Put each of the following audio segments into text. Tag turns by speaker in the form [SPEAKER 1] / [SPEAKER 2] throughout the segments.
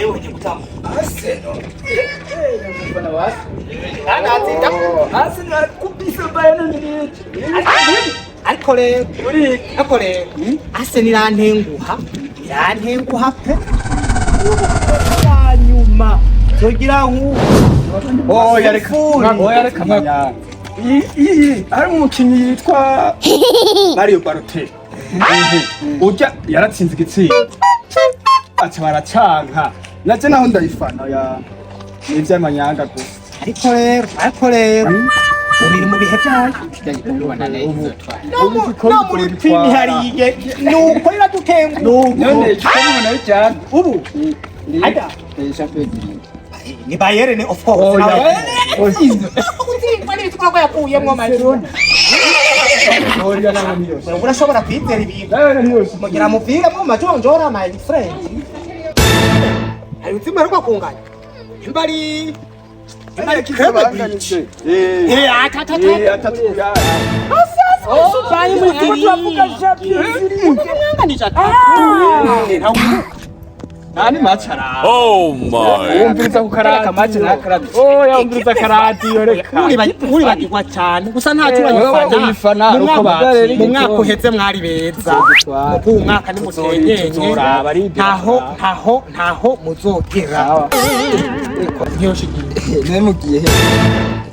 [SPEAKER 1] Urayibonye gutamu.
[SPEAKER 2] Arsenal.
[SPEAKER 3] Umufana wa Arsenal.
[SPEAKER 1] Anatsinda.
[SPEAKER 3] Arsenal kubise Bayern Munich.
[SPEAKER 1] Ariko rero, ariko rero, Arsenal irantenguha. Irantenguha pe. Wa nyuma. Tugira nku.
[SPEAKER 2] Oya reka. Oya reka manyanga. Iyi hari umukinnyi yitwa Mario Balotelli. Urya yaratsinze igitsinda. Aca baracanka. Naje naho ndayifana ya ni ivy'amanyanga gusa.
[SPEAKER 1] Ariko rero, ubiri mu bihe byayo. No muri Premier League nuko iradutenguha.
[SPEAKER 3] None igikombe nayo cyane.
[SPEAKER 1] Ubu Ajya.
[SPEAKER 3] Champions League.
[SPEAKER 1] Ni Bayern, of course.
[SPEAKER 3] Oya.
[SPEAKER 1] Utsindwa n'ibitwa ko yakuyemwo Barcelona.
[SPEAKER 3] Oya nayo niyo.
[SPEAKER 1] Urashobora kwizera ibintu.
[SPEAKER 3] Nayo niyo.
[SPEAKER 1] Mugira mupira mu majonjora, my friend. Hari utsimba ariko kunganya. Imbari Cambridge.
[SPEAKER 2] Eh.
[SPEAKER 1] Eh, atatu.
[SPEAKER 2] Eh, atatu ya.
[SPEAKER 1] Bayi muri
[SPEAKER 3] Turavuga Champions League.
[SPEAKER 1] mwanganije atatu.
[SPEAKER 2] Nani macara.
[SPEAKER 4] Oh my.
[SPEAKER 2] Wumviriza ku karadiyo.
[SPEAKER 3] Match na karadiyo. Oya umviriza karadiyo reka.
[SPEAKER 1] Uribagirwa cyane gusa nta cyo.
[SPEAKER 3] Wewe
[SPEAKER 1] Urayifana.
[SPEAKER 3] uyifana uko
[SPEAKER 1] Mu
[SPEAKER 3] batsinze.
[SPEAKER 1] mwaka uheze mwari beza.
[SPEAKER 3] Tuzogitwara.
[SPEAKER 1] Mu mwaka nimutenyenye.
[SPEAKER 3] Tuzoraba ari ibyo.
[SPEAKER 1] Ntaho, ntaho, ntaho muzogera.
[SPEAKER 3] Sawa.
[SPEAKER 1] Ntiyoshigiye.
[SPEAKER 3] Ne mugiye he?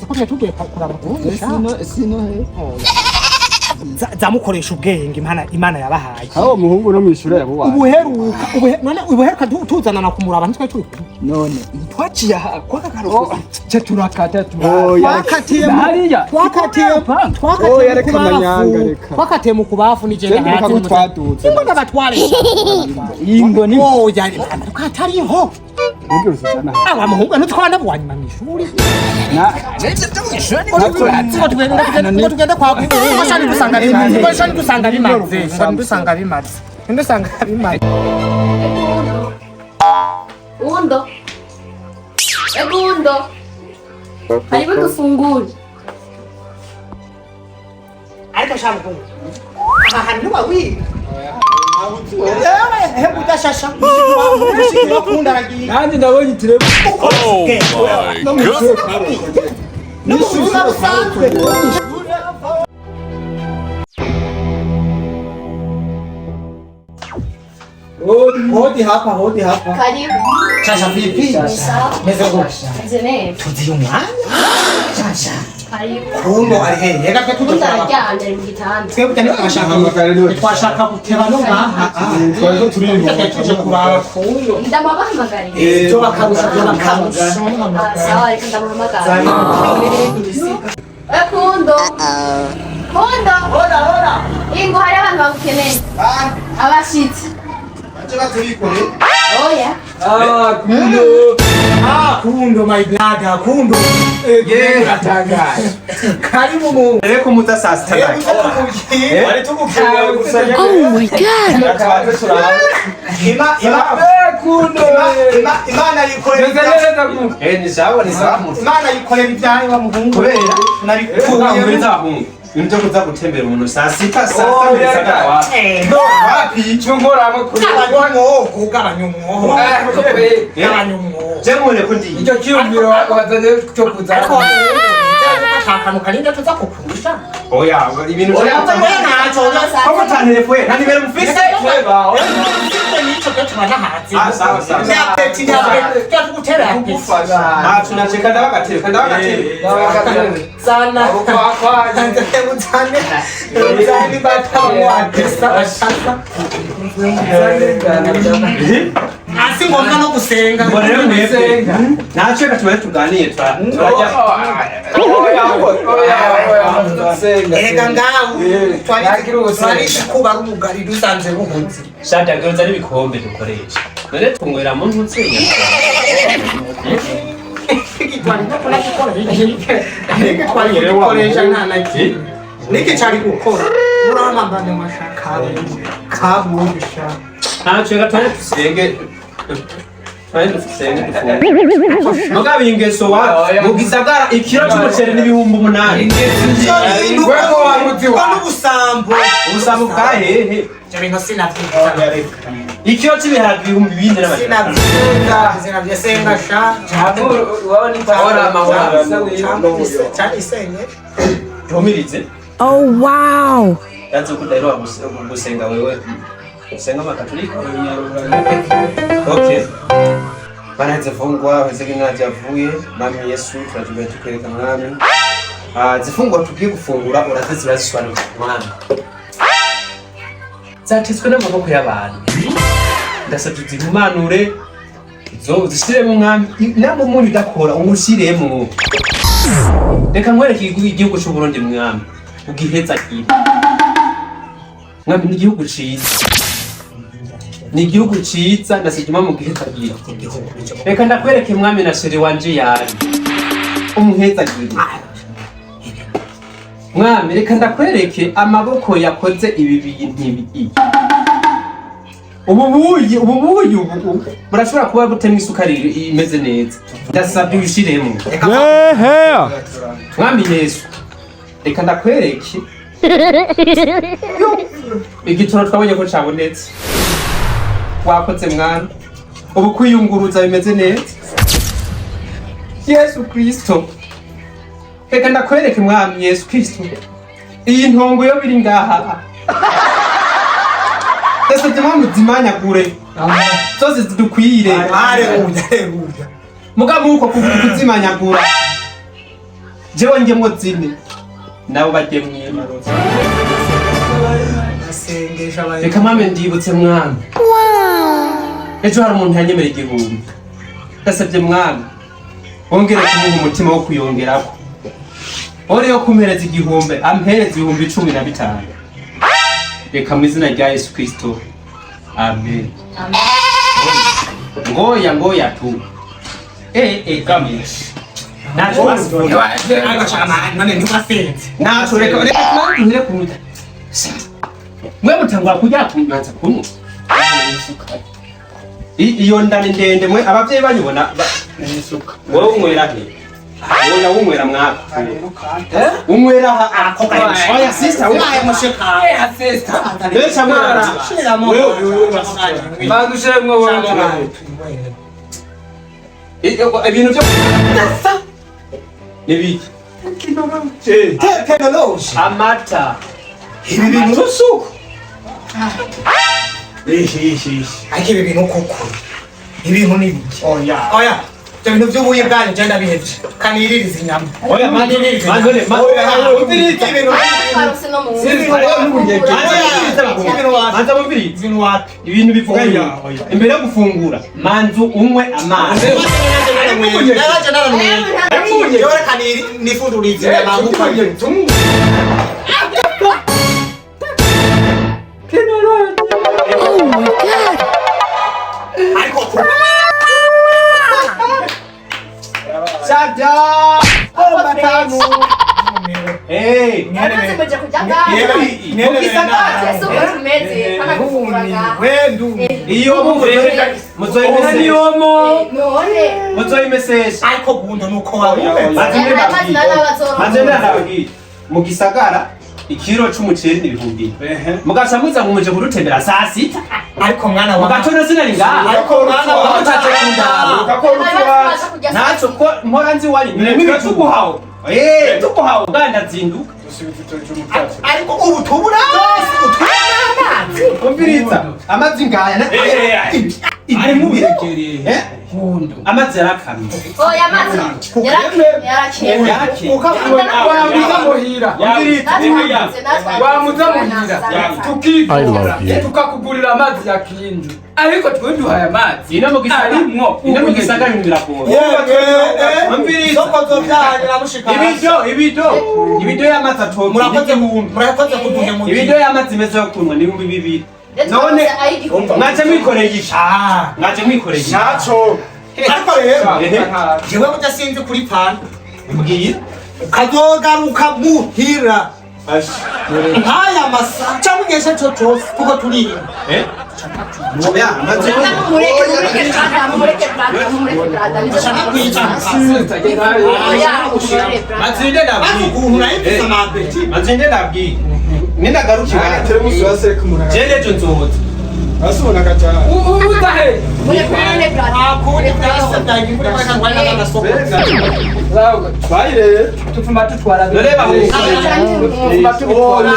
[SPEAKER 1] Ko tugiye kuraba.
[SPEAKER 3] Sino sino he?
[SPEAKER 1] Zamukoresha ubwenge Imana yabahaye.
[SPEAKER 2] Aho muhungu no mwishura yabuwaye.
[SPEAKER 1] Ubuheruka none ubuheruka tuzanana kumuraba ntitwari turi kumwe.
[SPEAKER 3] None twaciye aha kwa kakaruko. Cyo turakata.
[SPEAKER 2] Oya.
[SPEAKER 1] Twakatiye
[SPEAKER 3] Hariya.
[SPEAKER 1] twakatiye twakatiye
[SPEAKER 2] Oya,
[SPEAKER 1] mu
[SPEAKER 2] reka
[SPEAKER 1] kubafu.
[SPEAKER 2] amanyanga, reka.
[SPEAKER 1] Twakatiye mu kubafu ni jenda.
[SPEAKER 2] Ndibuka ko twaduze.
[SPEAKER 1] Ingo ndabatware.
[SPEAKER 3] Ingo ni
[SPEAKER 1] Oya, twatariho.
[SPEAKER 2] Ubwira usuzana.
[SPEAKER 1] Aba muhungu ntitwana bwanyuma mw'ishuri.
[SPEAKER 2] Na
[SPEAKER 1] Ngo tugende kwa ngo shani dusanga bimaze, ngo shani dusanga bimaze, shani dusanga bimaze, dusanga bimaze.
[SPEAKER 5] Undo. Egundo. Karibu dufungure.
[SPEAKER 1] Ariko sha muhungu, aha hantu ntiwawiga yewe, hebu udashasha mushiki wakunda aragiye.
[SPEAKER 3] Nanjye ndabonye iterefone.
[SPEAKER 4] Oh my God.
[SPEAKER 1] No mu buzima busanzwe.
[SPEAKER 3] Hodi hapa, hodi hapa.
[SPEAKER 5] Karibu.
[SPEAKER 1] Shasha, vipi?
[SPEAKER 5] Sawa.
[SPEAKER 1] Meze gute?
[SPEAKER 5] Meze neza.
[SPEAKER 1] Tuziye umwanya, shasha.
[SPEAKER 5] Karibu.
[SPEAKER 1] Kuno ari hehe? Reka twe
[SPEAKER 5] Undi
[SPEAKER 1] tujye kuraba.
[SPEAKER 5] araryamye, ari mu gitanda.
[SPEAKER 1] Twebwe ntitwashaka guteba no ngaha.
[SPEAKER 2] Twaje turirimba.
[SPEAKER 1] Tuje kuraba kuno.
[SPEAKER 5] Ndamubahamagariye.
[SPEAKER 1] Byo bakarusha, byo bakarusha.
[SPEAKER 5] Ah, sawa, reka ndamuhamagara. Eh, Kundo. Kundo.
[SPEAKER 3] Hora hora.
[SPEAKER 5] Ingo, hari abantu bagukeneye. Abashitsi. Oya.
[SPEAKER 3] Ah, Kundo.
[SPEAKER 1] Ah, Kundo, my brother, Kundo.
[SPEAKER 3] Yeah. Uratangaje.
[SPEAKER 1] Karibu mu.
[SPEAKER 6] Reko muza saa sita nake.
[SPEAKER 2] Wari tugupfunga gusa.
[SPEAKER 5] Oh my God.
[SPEAKER 2] Tubanze turabe.
[SPEAKER 1] Ima ima
[SPEAKER 3] Eh, Kundo.
[SPEAKER 1] ima Imana yikorera
[SPEAKER 3] Meze neza Kundo.
[SPEAKER 6] Eh, ni sawa, ni sawa.
[SPEAKER 1] Imana yikorera ibyayo wa muhungu.
[SPEAKER 6] Kubera
[SPEAKER 1] nabikuye.
[SPEAKER 6] Ubwiriza abahungu. Ibintu byo kuza gutembera umuntu saa sita, saa
[SPEAKER 3] Oh,
[SPEAKER 6] sita mbere
[SPEAKER 3] yeah.
[SPEAKER 6] saa tatu wapi?
[SPEAKER 1] No,
[SPEAKER 6] Wapi?
[SPEAKER 3] Icyo nkoramo kuri.
[SPEAKER 1] gabanya umwogo, gabanya umwogo. Gabanya umwogo.
[SPEAKER 6] Je nkore ko ndi.
[SPEAKER 3] Icyo cyiyumviro wazanye cyo kuza.
[SPEAKER 1] Ariko akantu karinda tuza kukurusha.
[SPEAKER 6] Oya, ibintu
[SPEAKER 1] Oya, ntacyo.
[SPEAKER 6] Koko tantelefone, nta nimero mufise?
[SPEAKER 3] Tweba.
[SPEAKER 1] Nico cyo turanahatse.
[SPEAKER 6] Ah, sawa sawa.
[SPEAKER 1] Appétit, byatugutera appétit.
[SPEAKER 6] Ntacyo naceka ndabagatebe, ndabagatebe.
[SPEAKER 1] Sana. Uzane. Uzane batawatesa bashaka. Asi ngombwa no gusenga.
[SPEAKER 6] Ngo rero mwebwe. Ntacyo, reka tubanze tuganire turajya.
[SPEAKER 1] Erega ngaho twari kuba ari ubugari dusanze buhunze.
[SPEAKER 6] Shada goza n'ibikombe dukoresha. None tunywera mu ntutsenya.
[SPEAKER 1] Twari gukoresha nta na kimwe. Niki cari gukora? Urahambane mashaka. Kabusha.
[SPEAKER 6] Ntacyo, reka tubanze dusenge. Twari dusenge dufungure. Mugabo ingeso wa mu gisagara ikiro c'umuceri n'8,000.
[SPEAKER 3] Wewe wamuzi wa
[SPEAKER 1] n'ubusambo.
[SPEAKER 6] Ubusambo bwa hehe?
[SPEAKER 1] Ibyo bintu sinavyumva.
[SPEAKER 6] Ikiro c'ibiharage 4,000.
[SPEAKER 1] Sinavyumva. Sinavyumva senga sha.
[SPEAKER 6] Ora amahoro.
[SPEAKER 1] Cyane isenye.
[SPEAKER 6] Ihumirize.
[SPEAKER 7] Oh wow!
[SPEAKER 6] Yazi ko udaheruka gusenga wewe. Usenga amakatolika? Okay. Bana zifungwa wezege ntaje avuye. Mwami Yesu turajuga tukwereka mwami. Ah, zifungwa tugiye gufungura urazizi urazisobanukirwa mwami. Zatetswe n'amaboko y'abantu. Ndasabye uzihumanure zo uzishiremo mwami. Ntabwo umuntu udakora uwushiremo. Reka nkwereke igihugu c'u Burundi mwami. Ugiheza kiri. Mwami ni igihugu ciza. Ni igihugu ciza ndasabye mu giheza kiri. Reka ndakwereke mwami na chéri wanje yari. Umuhezagire. Mwami reka ndakwereke amaboko yakoze ibi bintu ibi. Ubu buyi ubu burashobora kuba butemwa isukari imeze neza. Ndasabye ubishiremo.
[SPEAKER 4] Yeah!
[SPEAKER 6] Mwami Yesu, reka ndakwereke. Igitoro twabonye ko cabonetse. Wakoze mwana. Ubu kwiyunguruza bimeze neza. Yesu Kristo. Reka ndakwereke mwami Yesu Kristo. Iyi ntongo yo biri ngaha. Ndasabye mwami uzimanyagure. Zose zidukwire.
[SPEAKER 1] Haleluya, haleluya.
[SPEAKER 6] Mugabo uko kuzimanyagura. Jewe ngemwo zine. Nabo bagiye mwima.
[SPEAKER 1] Asengesha abaye.
[SPEAKER 6] Reka mwami ndibutse mwami. Ejo hari umuntu yanyemera 1,000. Ndasabye mwami. Wongere kumuha umutima wo kuyongerako. Ore yo kumpereza 1,000, ampereza 15,000. Reka mu izina rya Yesu Kristo. Amen. Ngoya ngoya tu. Eh eh kami. Nacho basi.
[SPEAKER 1] None ntiwasenze.
[SPEAKER 6] Nacho reka reka tumanze duhere ku mwe mutangura kurya kumanza kunywa. Iyo nda ni ndende mwe abavyeyi banyu bona wowe unywera he? Wowe nawe unywera mwaka. Unywera ha? Oya sister,
[SPEAKER 1] Ubaye mushika.
[SPEAKER 3] Sister.
[SPEAKER 6] Besha mwana.
[SPEAKER 1] Shiramo.
[SPEAKER 3] Bagushiremwo wowe.
[SPEAKER 6] Ibintu byo nibiki?
[SPEAKER 1] Tekinoloji.
[SPEAKER 6] Amata.
[SPEAKER 1] Ibi bintu
[SPEAKER 6] Usuku.
[SPEAKER 1] Ariko ibi bintu koko. Ibintu ni biki?
[SPEAKER 2] Oya.
[SPEAKER 1] Oya. Ibyo bintu by'ubuyi bwanyu genda bihevye. Kaniririza inyama.
[SPEAKER 6] Oya
[SPEAKER 1] Kaniririza
[SPEAKER 6] manzone
[SPEAKER 1] inyama.
[SPEAKER 6] umviriza.
[SPEAKER 1] Ibintu
[SPEAKER 5] Twarose no mu
[SPEAKER 6] Manza mumviriza.
[SPEAKER 1] ibintu wapi?
[SPEAKER 6] Ibintu bivuga
[SPEAKER 2] Oya,
[SPEAKER 6] yuko
[SPEAKER 2] oya.
[SPEAKER 6] imbere yo gufungura manzu unywe amazi.
[SPEAKER 1] Naraje naranyweye. Yewe reka nifundurize inyama nkuko.
[SPEAKER 7] Oh my god!
[SPEAKER 1] Ariko
[SPEAKER 6] Shada! Batanu. Eh,
[SPEAKER 5] Murakoze muje kujya ngaha.
[SPEAKER 6] mu gisagara.
[SPEAKER 5] Twese uko tumeze, pana gufungura ngaha.
[SPEAKER 6] Iyo muzoyimesesha.
[SPEAKER 5] None.
[SPEAKER 6] Muzoyimesesha.
[SPEAKER 1] Ariko gundo nuko wabumeze.
[SPEAKER 5] Amazi n'abazoro.
[SPEAKER 6] Maze ndababwira. Mu gisagara ikiro c'umuceri ni 4,000. Mugaca muza ngo muje kurutembera saa sita.
[SPEAKER 1] Ariko mwana
[SPEAKER 6] Mu
[SPEAKER 1] wa
[SPEAKER 6] gatondo sinari ngaha.
[SPEAKER 1] Ariko mwana wa
[SPEAKER 6] Aho mutaje kundaba. Ntacyo ko mpora nzi iwanyu.
[SPEAKER 2] Nibyo tuguhawe.
[SPEAKER 6] Eh, tuguhawe uganda zinduka.
[SPEAKER 1] Ariko ubu tubura utwana amazi.
[SPEAKER 6] Umviriza. Amazi ngaya na
[SPEAKER 2] Ari mu birekereye.
[SPEAKER 6] Eh? Amazi yarakamye.
[SPEAKER 5] Oya amazi yarakemye yarakemye.
[SPEAKER 6] Yake.
[SPEAKER 3] Wamuza muhira. Wamuza muhira.
[SPEAKER 4] I love you.
[SPEAKER 3] Tukakugurira amazi ya Kinju. Ariko twe duhaye amazi.
[SPEAKER 6] Ino mu gisagara
[SPEAKER 3] Arimwo.
[SPEAKER 6] Ino mu gisagara ibintu biragoye. Umviriza.
[SPEAKER 1] Soko zovyanye namushika.
[SPEAKER 6] Ibido y'amazi atobye.
[SPEAKER 1] Murakoze murakoze kuduhemukira.
[SPEAKER 6] Ibido y'amazi meza yo kunywa ni 2,000. None mwaje mwikoreye iki?
[SPEAKER 1] Ah.
[SPEAKER 6] Mwaje mwikoreye iki?
[SPEAKER 2] Naco.
[SPEAKER 1] Ariko rero
[SPEAKER 6] Ehe.
[SPEAKER 1] jewe burya sinzi kuri pana
[SPEAKER 6] Mbwira.
[SPEAKER 1] ukazogaruka muhira. Nk'aya masa cyangwa igihe icyo ari cyo cyose kuko turirimba.
[SPEAKER 8] Oya, maze.
[SPEAKER 5] Mureke, mureke brother, mureke brother, mureke brother.
[SPEAKER 1] Kwica.
[SPEAKER 5] Oya, mureke brother.
[SPEAKER 6] Mazinde
[SPEAKER 1] Maze
[SPEAKER 6] nabwiye.
[SPEAKER 1] ukuntu nayifise amapeti.
[SPEAKER 6] Mazinde nabwiye.
[SPEAKER 8] Ninagarukiwe.
[SPEAKER 6] Je nejo nzoza.
[SPEAKER 3] Utahe.
[SPEAKER 5] Mureke brother.
[SPEAKER 1] Akundi byose byagiye kuri kangwa n'agasoko.
[SPEAKER 3] Tupfuma tutwara.
[SPEAKER 6] None bahungu.
[SPEAKER 3] Tupfuma tubitwara.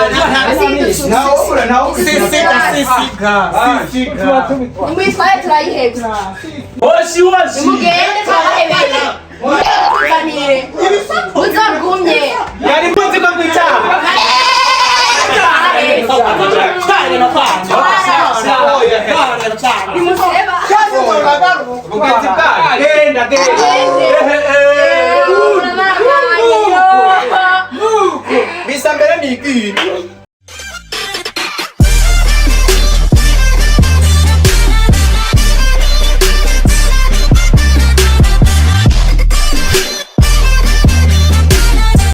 [SPEAKER 8] Ntawubura, ntawubura.
[SPEAKER 1] Sisiga, sisiga, sisiga.
[SPEAKER 5] Nimwitware turayihebye.
[SPEAKER 6] Hoshi hoshi.
[SPEAKER 5] Nimugende turabahebeye. Muganire. Muzogumye.
[SPEAKER 6] Yari muzi ko kwitaba.
[SPEAKER 5] Nimuseba.
[SPEAKER 6] Bugenzi bwawe. Genda genda.
[SPEAKER 5] Gende.
[SPEAKER 8] Bisa mbere nigire.